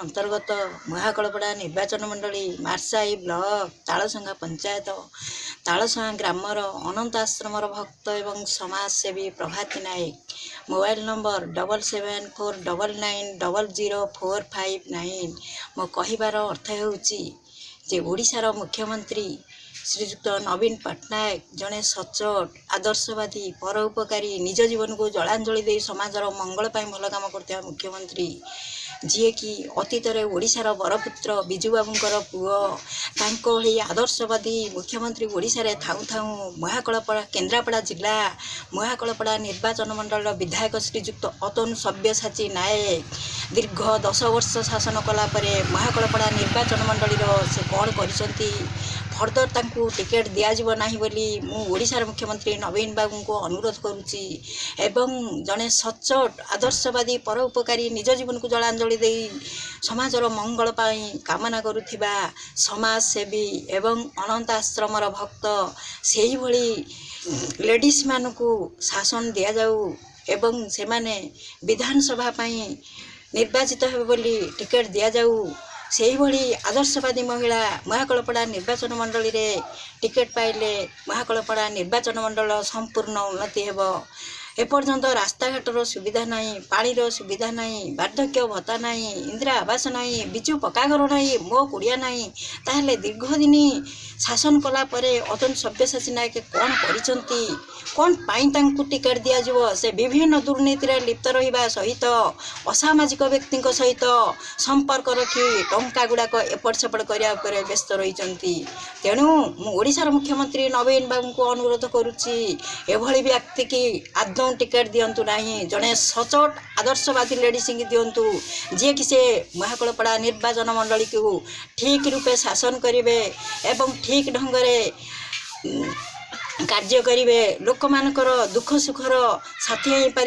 ଅନ୍ତର୍ଗତ ମହାକାଳପଡ଼ା ନିର୍ବାଚନ ମଣ୍ଡଳୀ, ମାର୍ଶାଘାଇ ବ୍ଲକ, ତାଳସଙ୍ଗା ପଞ୍ଚାୟତ, ତାଳସଙ୍ଗା ଗ୍ରାମର ଅନନ୍ତ ଆଶ୍ରମର ଭକ୍ତ ଏବଂ ସମାଜସେବୀ ପ୍ରଭାତୀ ନାୟକ। Mobile number 7749900459। ମୋ କହିବାର ଅର୍ଥ ହେଉଛି ଯେ ଓଡ଼ିଶାର ମୁଖ୍ୟମନ୍ତ୍ରୀ ଶ୍ରୀଯୁକ୍ତ ନବୀନ ପଟ୍ଟନାୟକ ଜଣେ ସଚ୍ଚୋଟ, ଆଦର୍ଶବାଦୀ, ପରୋପକାରୀ, ନିଜ ଜୀବନକୁ ଜଳାଞ୍ଜଳି ଦେଇ ସମାଜର ମଙ୍ଗଳ ପାଇଁ ଭଲ କାମ କରୁଥିବା ମୁଖ୍ୟମନ୍ତ୍ରୀ, ଯିଏକି ଅତୀତରେ ଓଡ଼ିଶାର ବରପୁତ୍ର ବିଜୁବାବୁଙ୍କର ପୁଅ। ତାଙ୍କ ଭଳି ଆଦର୍ଶବାଦୀ ମୁଖ୍ୟମନ୍ତ୍ରୀ ଓଡ଼ିଶାରେ ଥାଉଁ ଥାଉଁ ମହାକାଳପଡ଼ା, କେନ୍ଦ୍ରାପଡ଼ା ଜିଲ୍ଲା ମହାକାଳପଡ଼ା ନିର୍ବାଚନ ମଣ୍ଡଳୀର ବିଧାୟକ ଶ୍ରୀଯୁକ୍ତ ଅତନୁ ସବ୍ୟସାଚୀ ନାୟକ ଦୀର୍ଘ 10 ବର୍ଷ ଶାସନ କଲା ପରେ ମହାକାଳପଡ଼ା ନିର୍ବାଚନ ମଣ୍ଡଳୀର ସେ କ'ଣ କରିଛନ୍ତି? ଫର୍ଦର ତାଙ୍କୁ ଟିକେଟ୍ ଦିଆଯିବ ନାହିଁ ବୋଲି ମୁଁ ଓଡ଼ିଶାର ମୁଖ୍ୟମନ୍ତ୍ରୀ ନବୀନ ବାବୁଙ୍କୁ ଅନୁରୋଧ କରୁଛି। ଏବଂ ଜଣେ ସଚ୍ଚୋଟ, ଆଦର୍ଶବାଦୀ, ପରୋପକାରୀ, ନିଜ ଜୀବନକୁ ଜଳାଞ୍ଜଳି ଦେଇ ସମାଜର ମଙ୍ଗଳ ପାଇଁ କାମନା କରୁଥିବା ସମାଜସେବୀ ଏବଂ ଅନନ୍ତ ଆଶ୍ରମର ଭକ୍ତ, ସେଇଭଳି ଲେଡ଼ିସ୍ମାନଙ୍କୁ ଶାସନ ଦିଆଯାଉ ଏବଂ ସେମାନେ ବିଧାନସଭା ପାଇଁ ନିର୍ବାଚିତ ହେବେ ବୋଲି ଟିକେଟ୍ ଦିଆଯାଉ। ସେଇଭଳି ଆଦର୍ଶବାଦୀ ମହିଳା ମହାକାଳପଡ଼ା ନିର୍ବାଚନ ମଣ୍ଡଳୀରେ ଟିକେଟ୍ ପାଇଲେ ମହାକାଳପଡ଼ା ନିର୍ବାଚନ ମଣ୍ଡଳ ସମ୍ପୂର୍ଣ୍ଣ ଉନ୍ନତି ହେବ। ଏପର୍ଯ୍ୟନ୍ତ ରାସ୍ତାଘାଟର ସୁବିଧା ନାହିଁ, ପାଣିର ସୁବିଧା ନାହିଁ, ବାର୍ଦ୍ଧକ୍ୟ ଭତ୍ତା ନାହିଁ, ଇନ୍ଦିରା ଆବାସ ନାହିଁ, ବିଜୁ ପକ୍କା ଘର ନାହିଁ, ମୋ କୁଡ଼ିଆ ନାହିଁ। ତାହେଲେ ଦୀର୍ଘ ଦିନ ଶାସନ କଲା ପରେ ଅତନୁ ସବ୍ୟସାଚୀ ନାୟକ କ'ଣ କରିଛନ୍ତି? କ'ଣ ପାଇଁ ତାଙ୍କୁ ଟିକେଟ୍ ଦିଆଯିବ? ସେ ବିଭିନ୍ନ ଦୁର୍ନୀତିରେ ଲିପ୍ତ ରହିବା ସହିତ ଅସାମାଜିକ ବ୍ୟକ୍ତିଙ୍କ ସହିତ ସମ୍ପର୍କ ରଖି ଟଙ୍କା ଗୁଡ଼ାକ ଏପଟ ସେପଟ କରିବା ଉପରେ ବ୍ୟସ୍ତ ରହିଛନ୍ତି। ତେଣୁ ମୁଁ ଓଡ଼ିଶାର ମୁଖ୍ୟମନ୍ତ୍ରୀ ନବୀନ ବାବୁଙ୍କୁ ଅନୁରୋଧ କରୁଛି, ଏଭଳି ବ୍ୟକ୍ତିକି ଆଦୌ ଟିକେଟ୍ ଦିଅନ୍ତୁ ନାହିଁ। ଜଣେ ସଚୋଟ ଆଦର୍ଶବାଦୀ ଲେଡ଼ିସିଙ୍କି ଦିଅନ୍ତୁ, ଯିଏକି ସେ ମହାକାଳପଡ଼ା ନିର୍ବାଚନ ମଣ୍ଡଳୀକୁ ଠିକ୍ ରୂପେ ଶାସନ କରିବେ ଏବଂ ଠିକ୍ ଢଙ୍ଗରେ କାର୍ଯ୍ୟ କରିବେ, ଲୋକମାନଙ୍କର ଦୁଃଖ ସୁଖର ସାଥୀ ହେଇପାରିବେ।